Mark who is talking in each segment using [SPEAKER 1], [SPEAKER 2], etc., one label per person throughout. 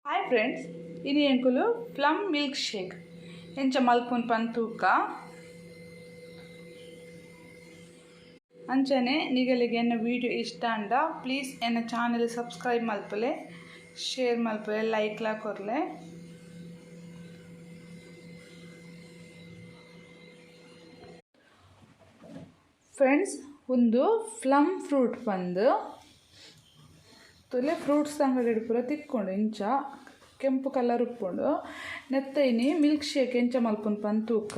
[SPEAKER 1] Hi friends, ಇನಿ ಎಂಕುಲು plum milk shake ಎಂಚ ಮಲ್ಪುನ್ ಪಂದ್ ತೂಕ. ಅಂಚನೆ ನಿಗಲಿಗೆ ಎನ್ನ ವಿಡಿಯೋ ಇಷ್ಟ ಅಂಡ ಪ್ಲೀಸ್ ಎನ್ನ ಚಾನೆಲ್ ಸಬ್ಸ್ಕ್ರೈಬ್ ಮಲ್ಪುಲೆ, ಶೇರ್ ಮಲ್ಪುಲೆ, ಲೈಕ್ ಲಾ ಕೊರ್ಲೆ. ಫ್ರೆಂಡ್ಸ್, ಉಂದು ಪ್ಲಮ್ ಫ್ರೂಟ್ ಪಂದ್ ತೂಲೆ. ಫ್ರೂಟ್ಸ್ ಅಂಗಡಿ ಪೂರ ತಿಕ್ಕೊಂಡು. ಇಂಚ ಕೆಂಪು ಕಲರ್ ಉಪ್ಪುಂಡು. ನೆತ್ತ ಇನಿ ಮಿಲ್ಕ್ ಶೇಕ್ ಎಂಚ ಮಲ್ಪುನ್ ಪಂದ್ ತೂಕ.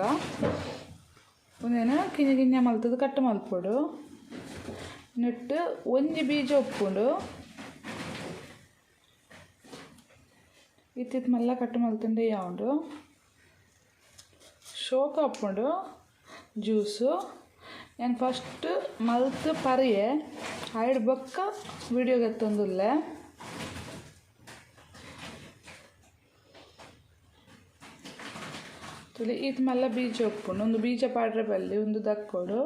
[SPEAKER 1] ಉಂದೆನ್ ಕಿನ್ಯ ಕಿನ್ಯ ಮಲ್ತುದು ಕಟ್ ಮಲ್ಪೊಡು. ನೆಟ್ಟ್ ಒಂಜಿ ಬೀಜ ಉಪ್ಪುಂಡು. ಇತ್ತಿತ್ ಮಲ್ಲ ಕಟ್ ಮಲ್ತುಂಡ ಯಾವುಂಡು. ಶೋಕ ಉಪ್ಪುಂಡು ಜ್ಯೂಸು. ಯಾನ್ ಫಸ್ಟ್ ಮಲ್ತ್ ಪರಿಯೆ, ಐಡ್ ಬೊಕ್ಕ ವಿಡಿಯೋ ಗೆತ್ತೊಂದುಲ್ಲೆ. ತೂಲೆ, ಈತ್ ಮಲ್ಲ ಬೀಜ ಉಪ್ಪುಂಡು. ಉಂದು ಬೀಜ ಪಾಡ್ರೆ ಬಲ್ಲಿ, ಉಂದು ದಕ್ಕೊಡು.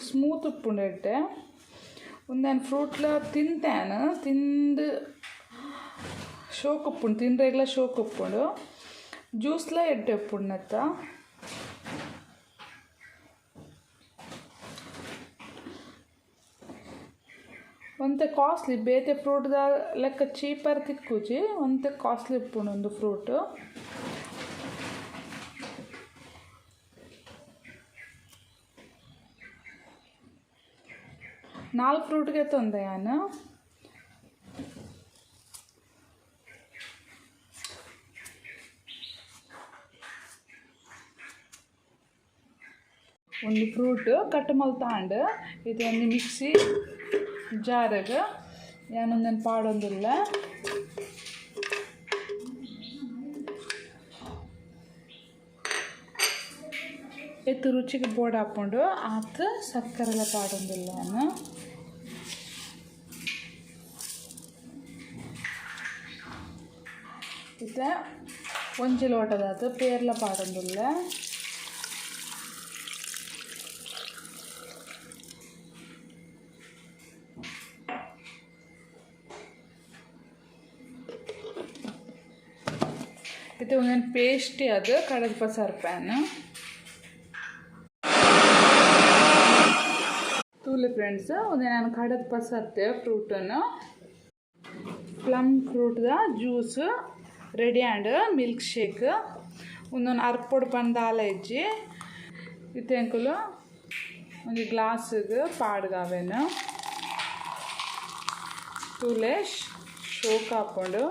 [SPEAKER 1] ಸ್ಮೂತ್ ಉಪ್ಪುಂಡು, ಎಡ್ಡೆ. ಉಂದೆನ್ ಫ್ರೂಟ್ಲ ತಿಂತೇನ್. ತಿಂದು ಶೋಕ್ ಉಪ್ಪುಂಡು, ತಿಂಡ್ರೆಗ್ಲ ಶೋಕ್ ಉಪ್ಪುಂಡು. ಜ್ಯೂಸ್ಲ ಎಡ್ಡೆ ಉಪ್ಪುಂಡು ನೆತ್ತ. ಒಂತೆ ಕಾಸ್ಟ್ಲಿ, ಬೇತೆ ಫ್ರೂಟ್ದ ಲೆಕ್ಕ ಚೀಪರ್ ತಿಕ್ಕುಜಿ. ಒಂತೆ ಕಾಸ್ಟ್ಲಿ ಉಪ್ಪುಂಡು ಉಂದು ಫ್ರೂಟ್. ನಾಲ್ ಫ್ರೂಟ್ಗೆ ತಂದೆ ಯಾನ್. ಒಂದು ಫ್ರೂಟ್ ಕಟ್ ಮಲ್ತಾಂಡ್. ಇದು ಒಂಜಿ ಮಿಕ್ಸಿ ಜಾರ್ಗ್ ಯಾನ್ ಉಂದೆನ್ ಪಾಡೊಂದುಲ್ಲೆ. ಏತ್ ರುಚಿಗ್ ಬೋಡಾಪುಂಡು ಆತ್ ಸಕ್ಕರೆಲ ಪಾಡೊಂದುಲ್ಲೆ ಯಾನ್. ಇತ್ತೆ ಒಂಜಿ ಲೋಟದಾತ್ ಪೇರ್ಲ ಪಾಡೊಂದುಲ್ಲೆ. ಇತ್ತೆ ಉಂದೆನ್ ಪೇಸ್ಟ್ ಆದ್ ಕಡದ್ ಪಸರ್ಪೆನ್. ತೂಲೆ ಫ್ರೆಂಡ್ಸ್, ಉಂದೆನ್ ಯಾನ್ ಕಡದ್ ಪಸರ್ತೆ ಫ್ರೂಟನ್. ಪ್ಲಮ್ ಫ್ರೂಟ್ದ ಜ್ಯೂಸ್ ರೆಡಿ ಆಂಡ್, ಮಿಲ್ಕ್ ಶೇಕ್. ಉಂದೊಂದು ಅರ್ಪೊಡು ಪಂದ್ ದಾಲ ಇಜ್ಜಿ. ಇತ್ತೆ ಎಂಕುಲು ಒಂಜಿ ಗ್ಲಾಸ್ಗ್ ಪಾಡ್ಗ ಅವೆನ್. ತೂಲೆ, ಶೋಕ್ ಆಪುಂಡು.